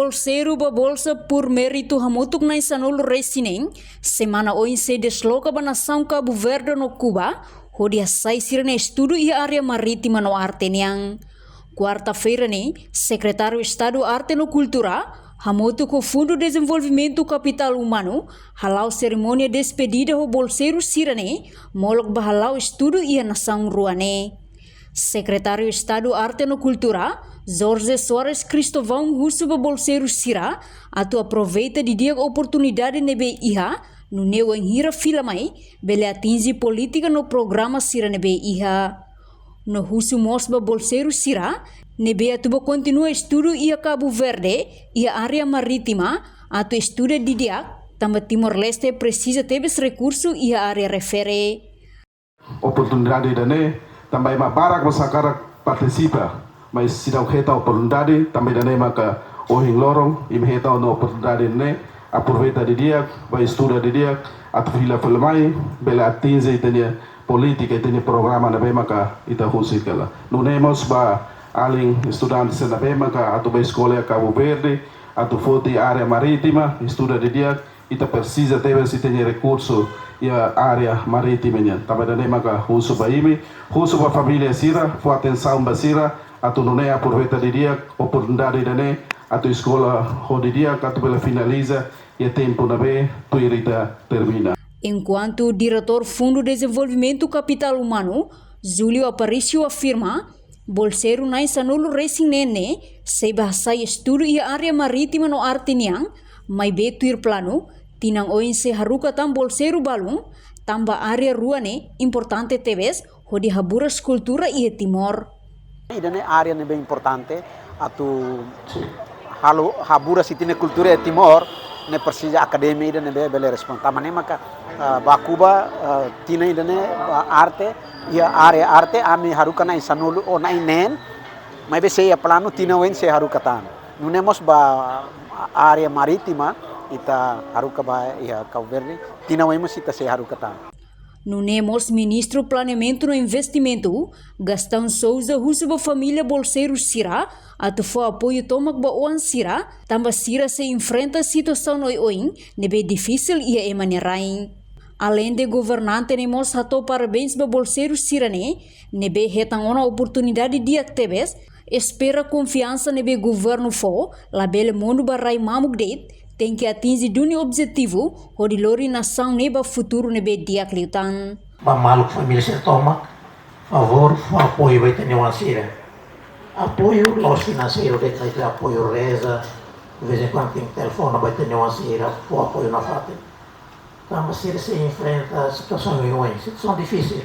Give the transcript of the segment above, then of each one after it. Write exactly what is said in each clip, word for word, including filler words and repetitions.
Bolseiru ba bolsa por mérito hamutuk na'in sanulu-resin-neen, semana oin sei desloka ba nasaun Kabu Verde no Kuba, hodi hasai sira-nia estudu iha área marítima no arte nian. Kuarta-feira ne'e, Sekretáriu Estadu Arte no Kultura, hamutuk ho Fundu Dezenvolvimentu Kapitál Umanu, hala'o serimónia despedida ho bolseiru sira-ne'e, molok ba hala'o estudu iha nasaun rua ne'e. Sekretáriu Estadu Arte no Kultura, Jorge Soares Cristóvão, husu ba bolseiru sira atu aproveita didi'ak oportunidade ne'ebé iha, nune'e wainhira fila mai, bele atinje polítika no programa sira ne'ebé iha. No husu mós ba bolseiru sira ne'ebé atu ba kontinua estudu iha Kabu Verde, iha área marítima, atu estuda didi'ak, tanba Timor-Leste presiza tebes rekursu iha área refere. Oportunidade ida-ne'e, tanba ema barak mós hakarak partisipa, mas seidauk hetan oportunidade, tanba ida-ne'e maka ohin loron imi hetan ona oportunidade ne'e, aproveita didi'ak, ba estuda didi'ak, atu fila fali mai, bele atinje ita-nia polítika, ita-nia programa ne'ebé maka ita husik hela. Nune'e mós ba alin estudante sira ne'ebé maka atu ba eskola iha Kabu Verde, atu foti área marítima, estuda didi'ak, ita presiza tebes ita-nia rekursu iha área marítima nian. Tanba ida-ne'e maka husu ba imi, husu ba família sira, fó atensaun ba sira, atu nune'e aproveita didi'ak oportunidade ida-ne'e, atu eskola ho didi'ak, atu bele finaliza iha tempu ne'ebé tuir ita termina. Enkuantu Diretór Fundu Dezenvolvimentu Kapitál Umanu, Júlio Aparício afirma, bolseiru na'in sanulu-resin-neen ne'e sei ba hasai estudu iha área marítima no arte nian, maibé tuir planu, tinan oin sei haruka tan bolseiru balun, tanba área rua ne'e importante tebes hodi haburas kultura iha Timor. Ida-ne'e área ne'ebé importante atu halo haburas ita-nia kultura iha Timor, ne'e presiza akademia ida ne'ebé bele responde. Tanba ne'e maka, ah, ba Kuba, ah, tinan ida-ne'e, ah, arte, iha área arte, ami haruka na'in sanulu ou na'in-neen, maibé sei iha planu tinan oin sei haruka tan. Nune'e mós ba área marítima, ita haruka ba iha Kabu Verde, tinan oin mós ita sei haruka tan. Nune'e mós Ministru Planeamentu no Investimentu, Gastão Sousa, husu ba família bolseiru sira atu fó apoiu tomak ba oan sira, tanba sira sei enfrenta situasaun oioin ne'ebé difisil iha ema nia rain. Aleinde governante ne'e mós hato'o parabéns ba bolseiru sira-ne'e, ne'ebé hetan ona oportunidade di'ak tebes, espera konfiansa ne'ebé governu fó labele monu ba rai mamuk de'it, tenke atinje duni objetivu hodi lori nasaun ne'e ba futuru ne'ebé di'ak liután. Ba maluk família sira tomak, favór, fó apoiu ba ita-nia oan sira. Apoiu la'ós finanseiru de'it, maibé apoiu reza, de vez em quando tenke telefona ba ita-nia oan sira, fó apoiu nafatin. Tanba sira sei enfrenta situasaun oioin, situasaun difisil.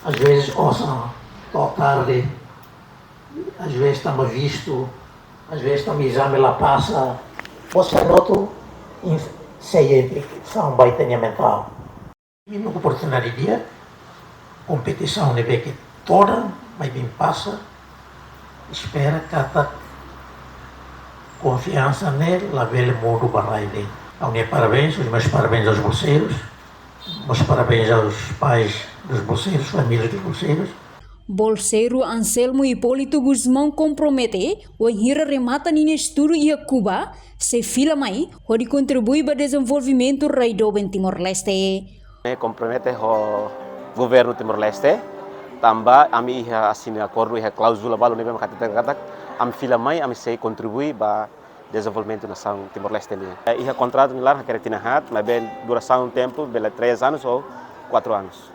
Às vezes, osan to'o tarde, às vezes tanba vistu, às vezes tanba ezame la pasa. Você lotu in-, sei entre samba e tenha mental. Imi oportunidade di'ak, kompetisaun ne'ebé ke todan mai bin pasa, espera katak konfiansa ne'e labele muda ba rai de'it. Ha'u-nia parabéns, os meus parabéns aos bolseiros, meus parabéns aos pais dos bolseiros, família dos bolseiros. Bolseiru Anselmo Hipólito Gusmão kompromete, wainhira remata ninia estudu iha Kuba, sei fila mai hodi kontribui ba dezenvolvimentu rai doben Timor-Leste. Ami kompromete ho governu Timor-Leste, tanba ami iha asina akordu, iha kláuzula balu ne'ebé mak hatete katak ami fila mai, ami sei kontribui ba dezenvolvimentu nasaun Timor-Leste nian. Eh, iha kontratu nia laran hakerek tinan haat, maibé durasaun tempu bele três anos ou quatro anos.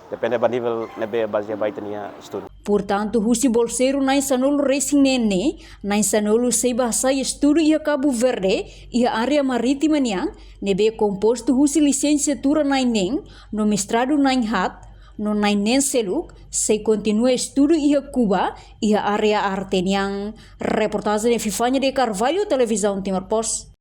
Depende ba nivel ne'ebé bazeia ba ita-nia estudu. Portantu, husi bolseiru na'in sanulu-resin-neen ne'e, na'in sanulu sei ba hasai estudu iha Kabu Verde, iha área marítima nian, ne'ebé kompostu husi lisensiatura na'in-neen, no mestradu na'in haat, no na'in-neen seluk sei kontinua estudu iha Kuba, iha área arte nian. Reportajen Epifania de Carvalho, Televizaun Timor Post.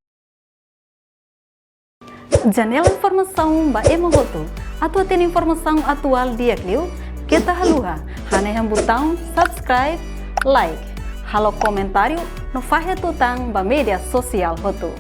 Janela informasaun ba ema hotu. Atu hatene informasaun atuál di'ak liu, keta haluha hanehan butaun subscribe, like, halo komentáriu no fahe tutan ba média sosiál hotu.